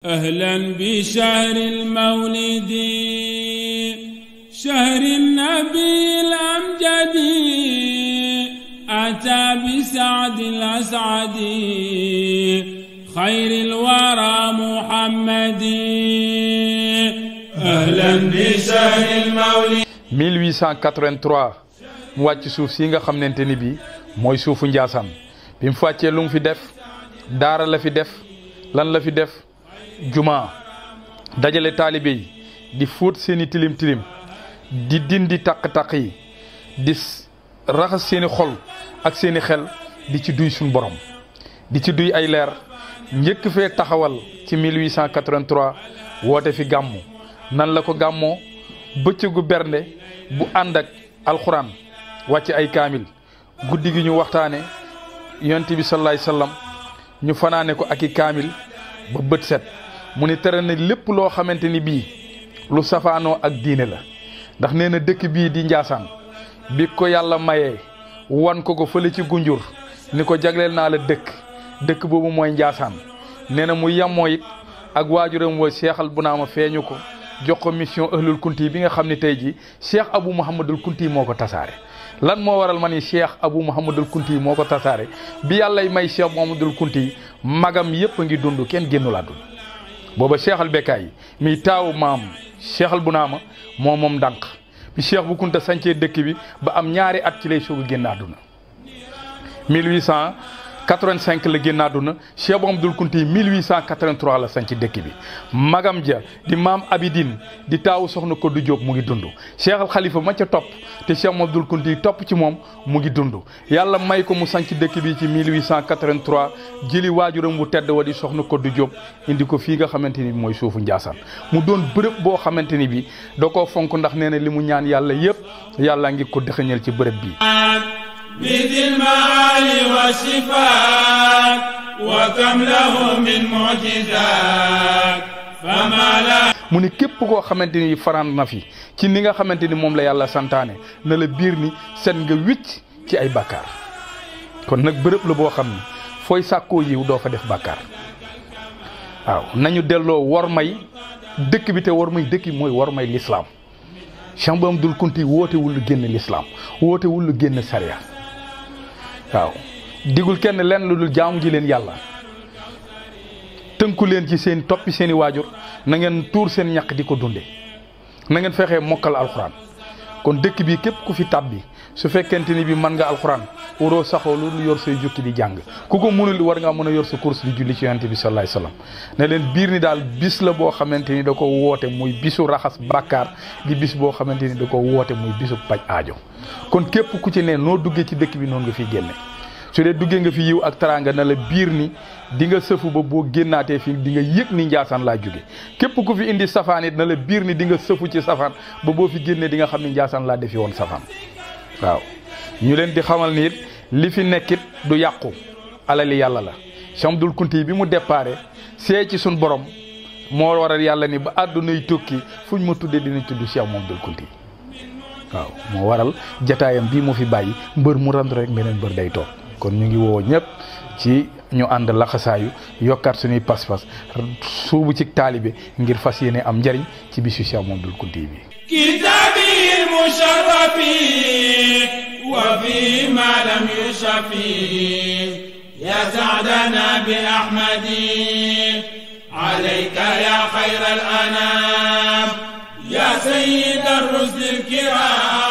أهلا بشهر المولد شهر النبي الأمجد أتى بسعد الأسعد خير الورى محمد أهلا بشهر المولد 1883 mu wàcc suuf si nga xamante ni bii mooy suufu Njaasaan bi mu fàccee lu mu fi def daara la fi def lan la fi def juma dajale taalibe yi di fóot seeni tilim tilim di dindi taq-taq yi di raxas seeni xol ak seeni xel di ci duy suñ borom di ci duy ay leer njëkk fee taxawal ci 1883 woote fi gàmmu nan la ko gàmmoo bëccëgu bernde bu ànd ak alxuraan wàcc ay kaamil guddi gi ñu waxtaane yonent bi sallallahu alayhi wasallam ñu fanaane ko ak i kaamil ba bët set mu ni tere na lépp loo xamante ni bii lu safaanoo ak diine la ndax nee na dëkk bii di Njaasaan bi ko yàlla mayee wan ko fële ci gunjur ni ko jagleel naa la dëkk boobu mooy Njaasaan nee na mu yammoo it ak waajuram woo Seexal Bunaama feeñu ko jox ko mission ahlul kunti bi nga xam ne tey ji Cheikh Abou Mouhamadul Kunti moo ko tasaare lan moo waral ma ni Cheikh Abou Mouhamadul Kunti moo ko tasaare bi yàllay may Cheikh Mouhamadul Kunti magam yëpp a ngi dund kenn génnu laa dund booba Cheikh al Bekkaay mi taawu maam Cheikh al Bunaama moom ndànk bi Cheikh bu Kunta sancee dëkk bi ba am ñaari at ci lay soog a génn àdduna 1885 la génn àdduna Cheikh Mouhamadul Kunti 1883 la sanc dëkk bi magam ja di maam Abidine di taawu soxna Koddu Diop mu ngi dund Cheikh al Khalifa ma ca topp te Cheikh Mouhamadul Kunti topp ci moom mu ngi dund yàlla may ko mu sanc dëkk bi ci 1883 jëli waajuram bu tedd wa di soxna Koddu Diop indi ko fii nga xamante ni mooy suufu Njaasaan mu doon bërëb boo xamante ni bi da koo fonk ndax nee na li mu ñaan yàlla yëpp yàlla ngi ko dëxëñal ci bërëb bi بذي المعالي والصفات وكم له من معجزات فما لا mu ni képp koo xamante ni faraan na fi ci ni nga xamante ni moom la yàlla santaane na la biir ni set nga wicc ci ay bàkkaar kon nag bërëb la boo xam ne fooy sàkkoo yiw doo fa def bàkkaar waaw nañu delloo war may dëkk bi te war may dëkk bi mooy war may lislaam Cheikh Mouhamadul Kunti wootewul lu génn lislaam wootewul lu génn sariya waaw digul kenn lenn lu dul jaamu ji leen yàlla tënku leen ci seen toppi seeni waajur na ngeen tuur seen ñaq di ko dunde na ngeen fexee mokkal alxuraan kon dëkk bi képp ku fi tàbbi su fekkente ni bi mën nga alxuraan waroo saxoo lu yor say jukki di jàng ku ko mënul war ngaa mën a yor sa course di julli ci yonent bi sallallahu alayhi wasallam ne leen biir ni daal bis la boo xamante ni da ko woote muy bisu raxas bàkkaar di bis boo xamante ni da ko woote muy bisu paj aajo kon képp ku ci ne noo duggee ci dëkk bi noonu nga fiy génne su dee duggee nga fi yiw ak teraanga na la biir ni di nga sëfu ba boo génnaatee fii di nga yëg ni Njaasaan laa jóge képp ku fi indi safaan it na la biir ni di nga sëfu ci safaan ba boo fi génnee di nga xam ni Njaasaan laa defi woon safaan waaw ñu leen di xamal ni it li fi nekkit du yàqu alali yàlla la Cheikh Mouhamadul Kunti bi mu déparé see ci suñ borom moo waral yàlla ni ba àddunay tukki fuñ ma tuddee dinañ tudd Cheikh Mouhamadul Kunti waaw moo waral jataayam bii mu fi bàyyi mbër mu randu rek beneen mbër day toog kon ñu ngi woo ñëpp ci ñu ànd laxasaayu yokkaat suñuy pas-pas suubu ci taalibe ngir fas yéene am njariñ ci bisu Cheikh Mouhamadul Kunti bi كتابه المشرف وفي ما لم يشفي يا سعدنا بأحمد عليك يا خير الأنام يا سيد الرسل الكرام